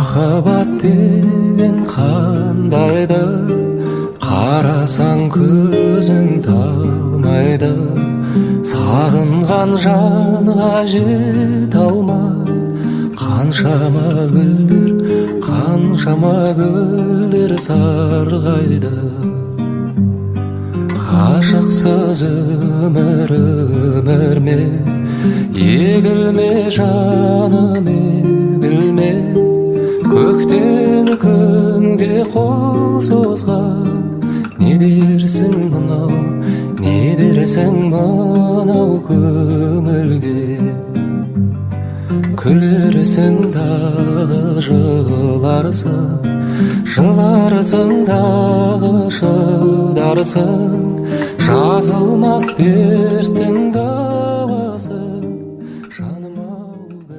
Махаббат деген қандайды, қарасаң көзің талмайды. Сағынған жанға жете алмай, қаншама гүлдер, қаншама гүлдер сарғайды. Ғашықсыз өмір өмір ме? Егілме, жаным, егілме. Көктегі күнге қол созған, не дерсің мынау, не дерсің мынау көңілге? Күлерсің дағы, жыларсың, жыларсың дағы, шыдарсың. Жазылмас дерттің